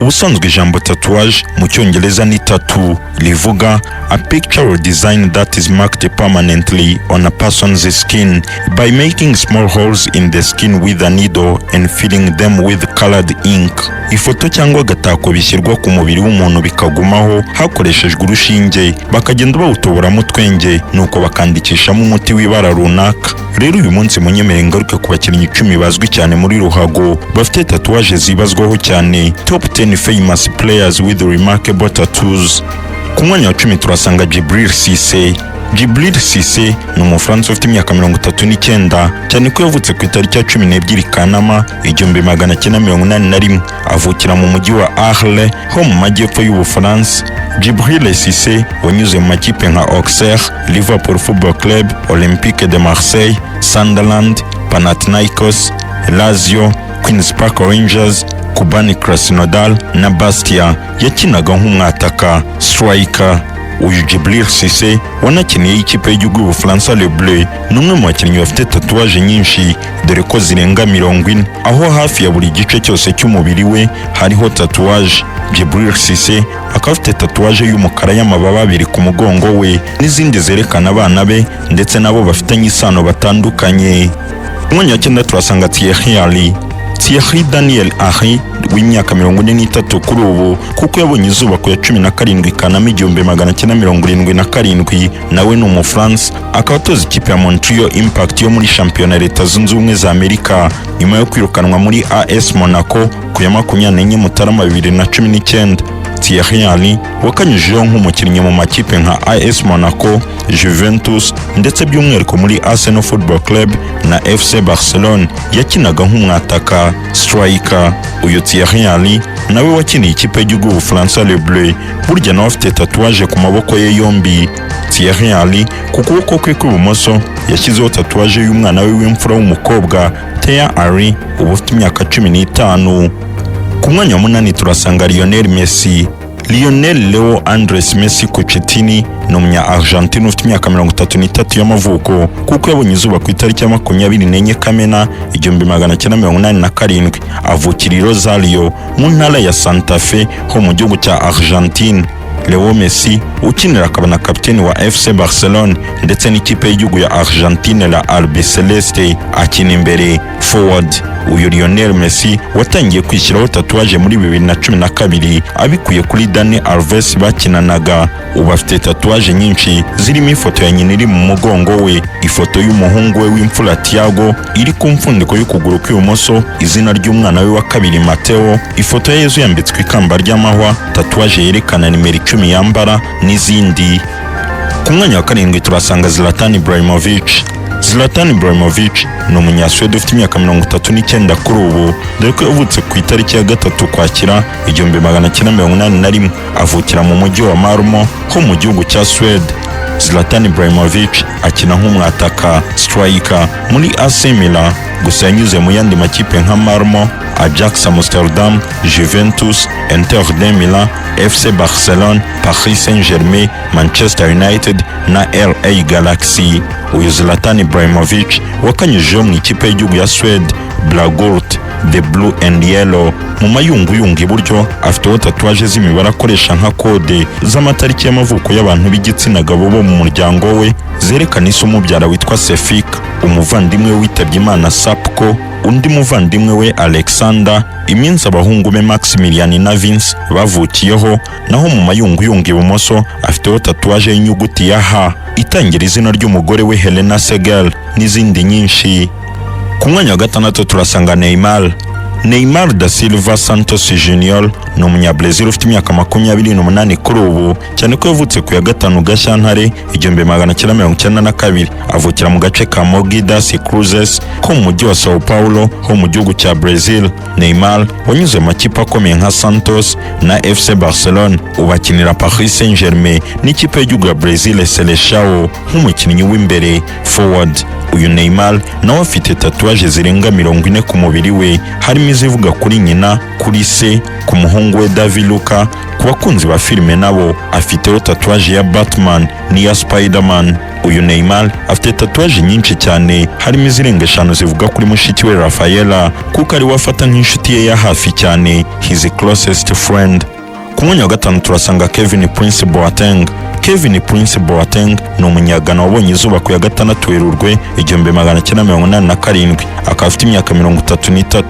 Ubusanzwe ijambo tatouage mu Cyongereza ni tattoo, rivuga "a picture or design that is marked permanently on a person's skin by making small holes in the skin with a needle and filling them with colored ink". Ifoto cyangwa agatako bishyirwa ku mubiri w'umuntu bikagumaho hakoreshejwe urushinge, bakagenda bawutoboramo utwenge, nuko bakandikishamo umuti w'ibara runaka. Rero uyu munsi munyemere ngaruke ku bakinnyi 10 bazwi cyane muri ruhago bafite tatouage zibazwaho cyane, top 10 famous players with remarkable tattoos. Ku mwanya wa 10 turasanga Djibril Cissé. Djibril Cissé ni Umufaransa ufite imyaka 39, cyane ko yavutse ku itariki ya 12 Kanama 1981, avukira mu mujyi wa Arles ho mu majyepfo y'Ubufaransa. Djibril Cissé wanyuze mu makipe nka Auxerre, Liverpool Football Club, Olympique de Marseille, Sunderland, Panathinaikos, Lazio, Queens Park Rangers, Kuban Krasnodar na Bastia, yakinaga nk'umwataka, striker. Uyu Djibril Cissé wanakiniye ikipe y'igihugu y'Ubufaransa, Les Bleus, ni umwe mu bakinnyi bafite tatouage nyinshi, dore ko zirenga 40, aho hafi ya buri gice cyose cy'umubiri we hariho tatouage. Djibril Cissé akaba afite tatouage y'umukara y'amababa abiri ku mugongo we, n'izindi zerekana abana be ndetse n'abo bafitanye isano batandukanye. Ku mwanya wa 9 turasanga Thierry Henry. Thierry Daniel Henry w'imyaka 43 kuri ubu, kuko yabonye izuba ku ya 17 Kanama 1977, nawe ni Umufaransa, akaba atoza ikipe ya Montreal Impact yo muri shampiyona Leta Zunze Ubumwe za Amerika, nyuma yo kwirukanwa muri AS Monaco ku ya 24 Mutarama 2019. Thierry Henry wakanyujijeho nk'umukinnyi mu makipe nka AS Monaco, Juventus ndetse by'umwihariko muri Arsenal Football Club na FC Barcelone, yakinaga nk'umwataka, striker. Uyu Thierry Henry nawe wakiniye ikipe y'igihugu y'Ubufaransa, Les Bleus, burya nawe afite tatouage ku maboko ye yombi. Thierry Henry ku kuboko kwe kw'ibumoso yashyizeho tatouage y'umwana we w'imfura w'umukobwa, Thea Henry, ubu ufite imyaka 15. Ku mwanya wa 8 turasanga Lionel Messi. Lionel Leo Andres Messi Cuccittini ni umunya Argentine ufite imyaka 33 y'amavuko, kuko yabonye izuba ku itariki ya 24 Kamena 1987, avukira i Rosario mu ntara ya Santa Fe ho mu gihugu cya Argentine. Leo Messi ukinira akaba na kapiteni wa FC Barcelone ndetse n'ikipe y'igihugu ya Argentine, La Albiceleste, akina imbere, forward. Uyu Lionel Messi watangiye kwishyiraho tatouage muri 2012 abikuye kuri Dani Alves bakinanaga. Ubu afite tatouage nyinshi zirimo ifoto ya nyina iri mu mugongo we, ifoto y'umuhungu we w'imfura Thiago iri ku mfundiko y'ukuguru kw'ibumoso, izina ry'umwana we wa kabiri Mateo, ifoto ya Yezu yambitswe ikamba ry'amahwa, tatouage yerekana nimero 10 yambara n'izindi. Ku mwanya wa 7 turasanga Zlatan Ibrahimovic. Zlatan Ibrahimovic ni Umunyasuwede ufite imyaka 39 kuri ubu, dore ko yavutse ku itariki ya 3 Ukwakira 1981, avukira mu mujyi wa Malmo ho mu gihugu cya Suwede. Zlatan Ibrahimovic akina nk'umwataka, striker, muri AC Milan, gusa yanyuze mu yandi makipe nka Malmo, Ajax Amsterdam, Juventus, Inter de Milan, FC Barcelone, Paris Saint-Germain, Manchester United na LA Galaxy. Uyu Zlatan Ibrahimovic wakanyujijeho mu ikipe y'igihugu ya Suwede, Blågult, The Blue and Yellow, mu mayunguyungu iburyo afiteho tatouage z'imibare akoresha nka kode z'amatariki y'amavuko y'abantu b'igitsina gabo bo mu muryango we, zerekana ise umubyara witwa Sefik, umuvandimwe we witabye Imana Sapko, undi muvandimwe we Alexander, iminsi abahungu be Maximilian na Vince bavukiyeho. Naho mu mayunguyungu ibumoso afiteho tatouage y'inyuguti ya H itangira izina ry'umugore we Helena Segel n'izindi nyinshi. Ku mwanya wa 6 turasanga Neymar. Neymar da Silva Santos Junior ni Umunyabrazil ufite imyaka 28 kuri ubu, cyane ko yavutse ku ya 5 Gashyantare 1992, avukira mu gace ka Mogi das Cruzes ko mu mujyi wa Sao Paulo ho mu gihugu cya Brazil. Neymar wanyuze mu makipe akomeye nka Santos na FC Barcelone, ubu akinira Paris Saint-Germain n'ikipe y'igihugu ya Brazil, Seleção, nk'umukinnyi w'imbere, forward. Uyu Neymar nawe afite tatouage zirenga 40 ku mubiri we, harimo izivuga kuri nyina, kuri se, ku muhungu we David Luca. Ku bakunzi ba filime nabo afiteho tatouage ya Batman n'iya Spiderman. Uyu Neymar afite tatouage nyinshi cyane, harimo izirenga 5 zivuga kuri mushiki we Rafaela, kuko ari we afata nk'inshuti ye ya hafi cyane, his closest friend. Ku mwanya wa gatanu turasanga Kevin Prince Boateng. Kevin Prince Boateng ni Umunyagana wabonye izuba ku ya 6 Werurwe 1987, akaba afite imyaka 33.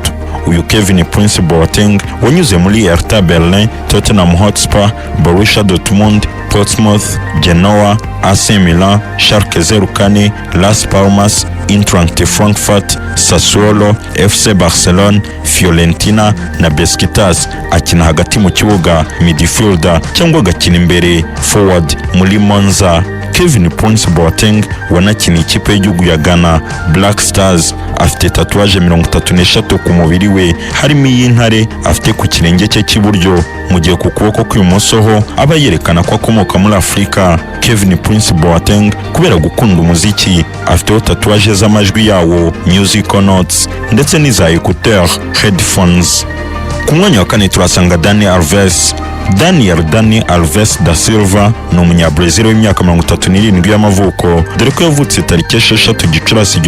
Uyu Kevin Prince Boateng wanyuze muri Hertha Berlin, Tottenham Hotspur, Borussia Dortmund, Portsmouth, Genoa, AC Milan, Schalke 04, Las Palmas, Eintracht Frankfurt, Sassuolo, FC Barcelone, Fiorentina na Besiktas, akina hagati mu kibuga, midfielder, cyangwa agakina imbere, forward, muri Monza. Kevin Prince Boateng wanakiniye ikipe y'igihugu ya Ghana, Black Stars, afite tatouage 33 ku mubiri we, harimo iy'intare afite ku kirenge cye cy'iburyo, mu gihe ku kuboko kw'ibumoso ho aba yerekana ko akomoka muri Afurika. Kevin Prince Boateng kubera gukunda umuziki afiteho tatouage z'amajwi yawo, musical notes, ndetse n'iza écouteur, headphones. Ku mwanya wa kane turasanga Dani Alves. Daniel Dani Alves da Silva ni Umunyabrazil w'imyaka 37 y'amavuko, dore ko yavutse tariki 6 Gicurasi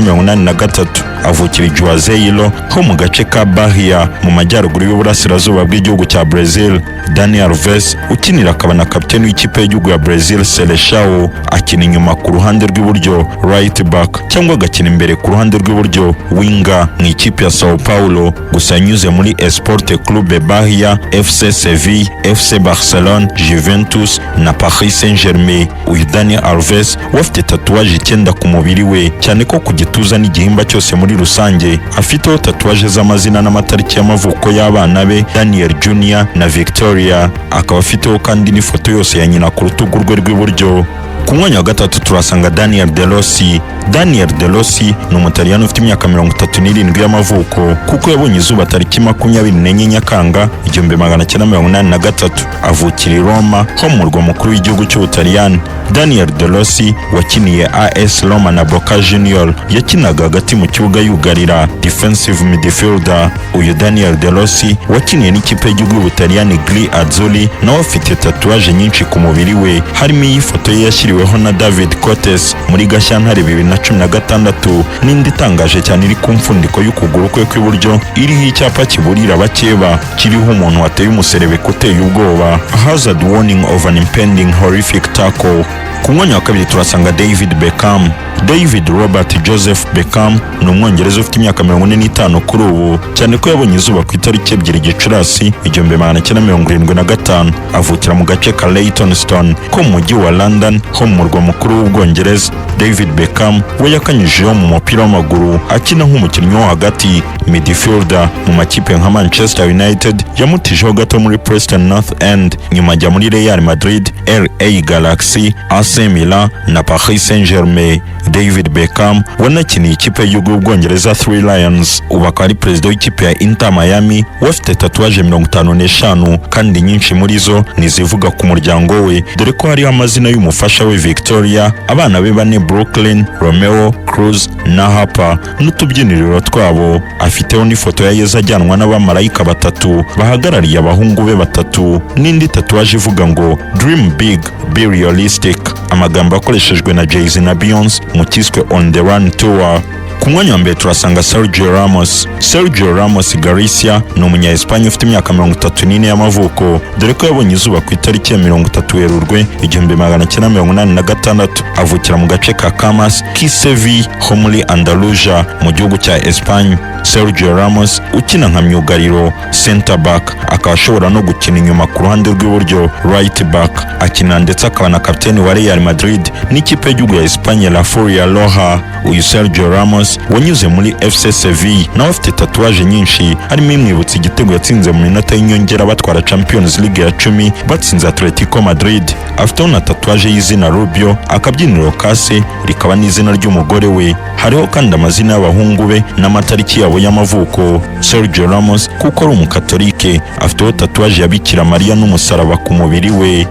1983, avukira i Juazeiro ho mu gace ka Bahia mu majyaruguru y'uburasirazuba bw'igihugu cya Brazil. Dani Alves ukinira akaba na kapiteni w'ikipe y'igihugu ya Brazil, Seleção, akina inyuma ku ruhande rw'iburyo, right back, cyangwa agakina imbere ku ruhande rw'iburyo, winger, mu ikipe ya Sao Paulo. Gusa yanyuze muri Esporte Clube Bahia, FC Seville, FC Barcelone, Juventus na Paris Saint-Germain. Uyu Dani Alves we afite tatouage 9 ku mubiri we, cyane ko ku gituza n'igihimba cyose muri rusange afiteho tatouage z'amazina n'amatariki y'amavuko y'abana be Daniel Jr na Victoria, akaba afiteho kandi n'ifoto yose ya nyina ku rutugu rwe rw'iburyo. Ku mwanya wa gatatu turasanga Daniel De Rossi. Daniel De Rossi ni Umutaliyani ufite imyaka 37 y'amavuko, kuko yabonye izuba tariki 24 Nyakanga 1983, avukira i Roma ho mu murwa mukuru w'igihugu cy'Ubutaliyani. Daniel De Rossi wakiniye AS Roma na Boca Junior, yakinaga hagati mu kibuga yugarira, defensive midfielder. Uyu Daniel De Rossi wakiniye n'ikipe y'igihugu y'Ubutaliyani Gli Azzurri nawe afite tatouage nyinshi ku mubiri we, harimo iyi foto ye yashyiriweho na David Coates muri Gashyantare 2016, n'indi itangaje cyane iri ku mfundiko y'ukuguru kwe kw'iburyo, iriho icyapa kiburira abakeba kiriho umuntu wateye umuserebeko uteye ubwoba, hazard warning of an impending horrific tackle. Ku mwanya wa kabiri turasanga David Beckham. David Robert Joseph Beckham ni Umwongereza ufite imyaka 45 kuri ubu, cyane ko yabonye izuba ku itariki 2 Gicurasi 1975, avukira mu gace ka Leytonstone ko mu mujyi wa London ho mu murwa mukuru w'Ubwongereza. David Beckham we yakanyujijeho mu mupira w'amaguru akina nk'umukinnyi wo hagati, midfielder, mu makipe nka Manchester United, yamutijeho gato muri Preston North End, nyuma ajya muri Real Madrid, LA Galaxy, AC Milan na Paris Saint-Germain. David Beckham wanakiniye ikipe y'igihugu y'Ubwongereza, Three Lions, ubu akaba ari perezida w'ikipe ya Inter Miami, we afite tatouage 55, kandi nyinshi muri zo ni izivuga ku muryango we, dore ko hariho amazina y'umufasha we Victoria, abana be bane Brooklyn, Romeo, Cruz na Harper n'utubyiniriro twabo. Afiteho n'ifoto ya Yezu ajyanwa n'abamarayika batatu bahagarariye abahungu be batatu, n'indi tatouage ivuga ngo "Dream big, be realistic", amagambo akoreshejwe na Jay-Z na Beyonce mu kiswe On The Run Tour. Ku mwanya wa mbere turasanga Sergio Ramos. Sergio Ramos Garcia ni umunya Espagne ufite imyaka 34 y'amavuko, dore ko yabonye izuba ku itariki ya 30 Werurwe 1986, avukira mu gace ka Camas k'i Seville ho muri Andalusia mu gihugu cya Espagne. Sergio Ramos ukina nka myugariro, center back, akaba ashobora no gukina inyuma ku ruhande rw'iburyo, right back, akina ndetse akaba na kapiteni wa Real Madrid n'ikipe y'igihugu ya Espagne, La Furia Roja. Uyu Sergio Ramos wanyuze muri FC Seville nawe afite tatouage nyinshi, harimo imwibutsa igitego yatsinze mu minota y'inyongera batwara Champions League ya 10 batsinze Atletico Madrid. Afiteho na tatouage y'izina Rubio, akabyiniro ka se rikaba n'izina ry'umugore we. Hariho kandi amazina y'abahungu be n'amatariki yabo y'amavuko. Sergio Ramos, kuko ari Umukatolike, afiteho tatouage ya Bikira Mariya n'umusaraba ku mubiri we.